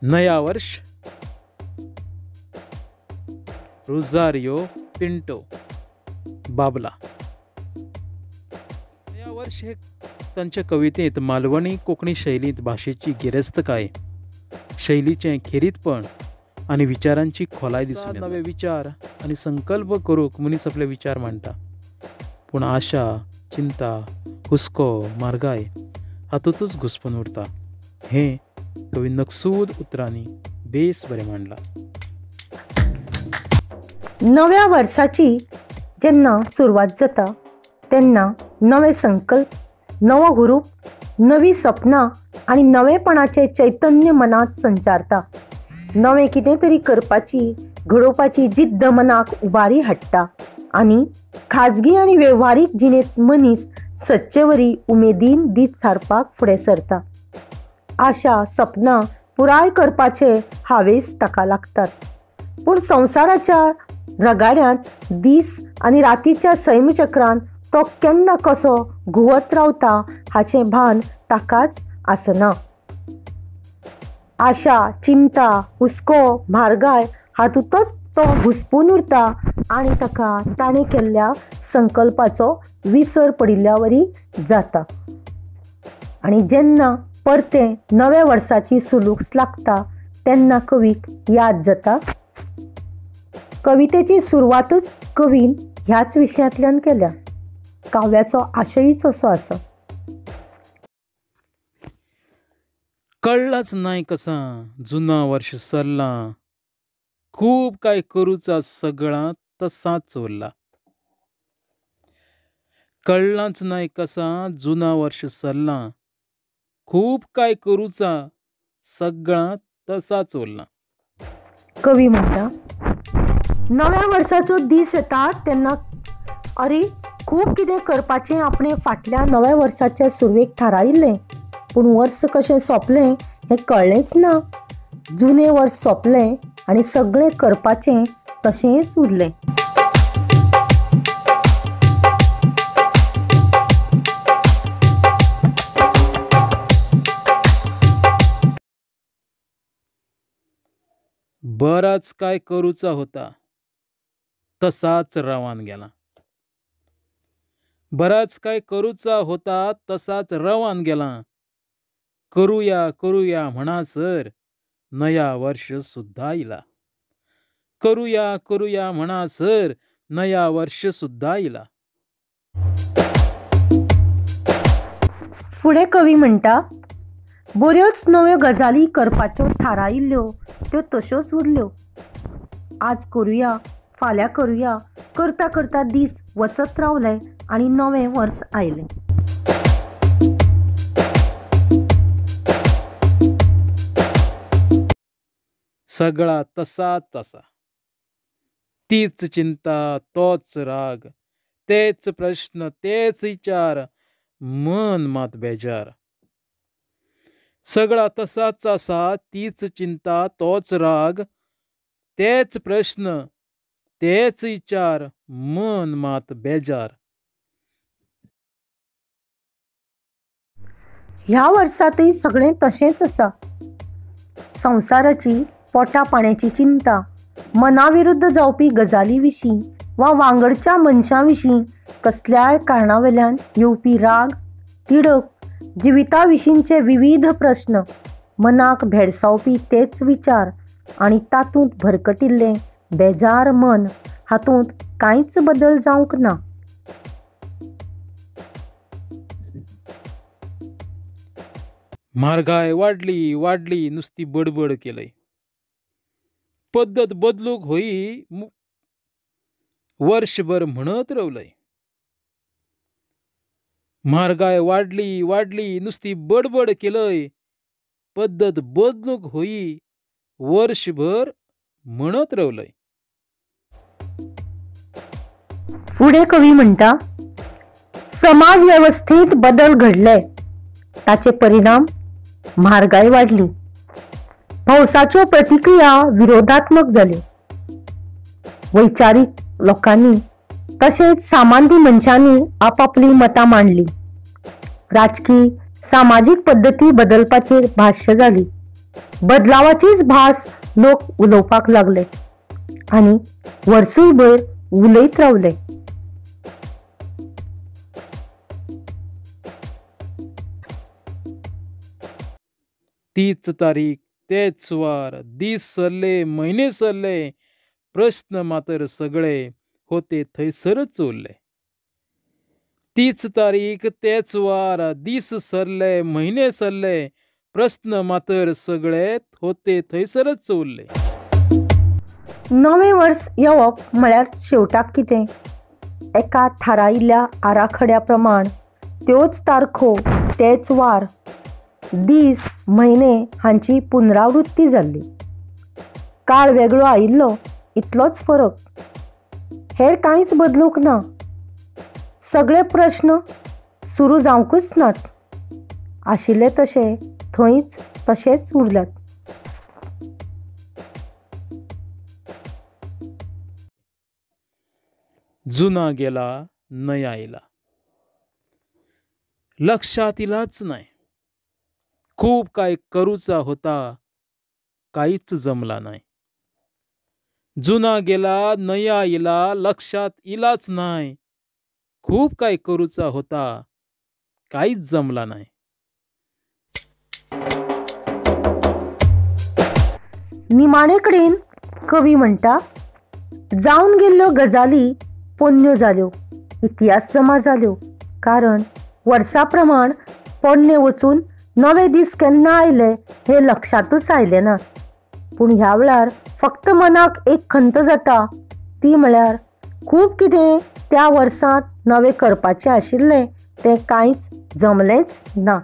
नया वर्ष, रोजारियो पिंटो, बाबला. नया वर्ष हे तांच्या कवितेंत मालवणी कोंकणी शैलींत भाशेची गिरेस्तकाय, शैलीचें खेरीतपण आनी विचारांची खोलाय दिसून येता. नवे विचार आनी संकल्प करूंक मनीस आपले विचार मांडटा, पूण आशा, चिंता, हुस्को, म्हारगाय हातूंतच घुस्पून उरता. हें कवी नकसूद उतरांनी बेस बरें मांडलां. नव्या वर्साची जेन्ना सुरवात जाता तेन्ना नवे संकल्प, नवो हुरूप, नवी सपनां आनी नवेपणाचें चैतन्य मनांत संचारता. नवें कितें तरी करपाची, घडोवपाची जिद्द मनाक उबारी हाडटा आनी खाजगी आनी वेव्हारीक जिणेंत मनीस सदचेवरी उमेदीन दीस सारपाक फुडें सरता. आशा, सपनां पुराय करपाचे हावेस ताका लागतात, पूण संवसाराच्या रगाड्यांत दीस आनी रातीच्या सैमचक्रान तो केन्ना कसो घुंवत रावता हाचें भान ताकाच आसना. आशा, चिंता, हुस्को, म्हारगाय हातूंतच तो घुस्पून उरता आनी ताका ताणें केल्ल्या संकल्पाचो विसर पडिल्ल्या वरी जाता. आनी जेन्ना परतें नव्या वर्साची सुलूस लागता तेन्ना कवीक याद जाता. कवितेची सुरवातूच कवीन ह्याच विशयांतल्यान केल्या. काव्याचो आशयच असो आसा. कळ्ळाच नाय कसां जुना वर्ष सरलां, खूब काय करूचा सगळां तसांच उरला. कळ्ळांच नाय कसां जुना वर्ष सरलां, खूब काय करूचा सगळां तसांच उरला. कवी म्हणटा, नव्या वर्साचो दीस येता तेन्ना अरे खूब कितें करपाचें आपणें फाटल्या नव्या वर्साच्या सुरवेक थारायिल्लें, पूण वर्स कशें सोंपलें हें कळ्ळेंच ना. जुनें वर्स सोंपलें आनी सगळें करपाचें तशेंच उरलें. बराच काय करूचा होता तसाच रवान गेला. बराच काय करूचा होता तसाच रवान गेला. करूया करूया म्हणा सर नया वर्ष सुद्धा इला. करूया करूया म्हणा सर नया वर्ष सुद्धा इला. फुडें कवी म्हणटा, बऱ्योच नव्यो गजाली करपाच्यो थारायिल्ल्यो त्यो तश्योच उरल्यो. आज करुया, फाल्यां करुया करता करता दीस वचत रावले आनी नवें वर्स आयलें. सगळा तसाच आसा, तीच चिंता, तोच राग, तेच प्रश्न, तेच विचार, मन मात बेजार. सगळा तसाच आसा, तीच चिंता, तोच राग, तेच प्रश्न, तेच विचार, मन मात बेजार. ह्या वर्सांतय सगळें तशेंच आसा. संवसाराची पोटा पाण्याची चिंता, मनाविरुद्ध जावपी गजाली विशीं वा वांगडच्या मनशां विशीं कसल्याय कारणा वेल्यान येवपी राग, तिडक, जिविता विशींचे विविध प्रस्न, मनाक भेडसावपी तेच विचार आनी तातूंत भरकटिल्लें बेजार मन हातूंत कांयच बदल जावंक ना. म्हारगाय वाडली वाडली नुस्ती बडबड केलय. पद्दत बदलूंक होई वर्षभर म्हणत रावलय. म्हारगाय वाडली वाडली नुस्ती बडबड केलय. पद्दत बदलूंक होई वर्षभर म्हणत रावलय. फुडें कवी म्हणटा, समाज वेवस्थेंत बदल घडले, ताचे परिणाम म्हारगाय वाडली, भौसाच्यो प्रतिक्रिया विरोधात्मक जाल्यो. वैचारीक लोकांनी तशेंच सामान्य मनशांनी आपापली मतां मांडली. राजकी, सामाजीक पद्दती बदलपाचेर भाश्य जाली. बदलावाचीच भास लोक उलोवपाक लागले आनी वर्सूय भर उलयत रावले. तीच तारीख, तेच वार, दीस सरले, म्हयने सरले, प्रश्न मात्र सगळे होते थंयसरच उरले. तीच तारीख, तेच वार, दीस सरले, म्हयने सरले, प्रश्न मात्र सगळे होते थंयसरच उरले. नवें वर्स येवप म्हळ्यार शेवटाक कितें, एका थारायिल्ल्या आराखड्या प्रमाण त्योच तारखो, तेच वार, दीस, म्हयने हांची पुनरावृत्ती जाल्ली. काळ वेगळो आयिल्लो इतलोच फरक, हेर कांयच बदलूंक ना. सगळे प्रश्न सुरू जावंकूच नात, आशिल्ले तशे थंयच तशेच उरल्यात. जुना गेला नया आयला, लक्षात इलाच नाही. खूप काय करूचा होता, काहीच जमला नाही. जुना गेला नया इला, लक्षात इलाच नाही. खूप काय करूचा होता, काहीच जमला नाही. निमाणे कडेन कवी म्हणटा, जावन गेल्ल्यो गजाली पोन्न्यो जाल्यो, इतिहास जमा जाल्यो, कारण वर्सा प्रमाण पोन्ने वचून नवे दीस केन्ना आयले हे लक्षांतूच आयलें ना. पूण ह्या वेळार फक्त मनाक एक खंत जाता, ती म्हळ्यार खूब कितें त्या वर्सांत नवें करपाचें आशिल्लें तें कांयच जमलेंच ना.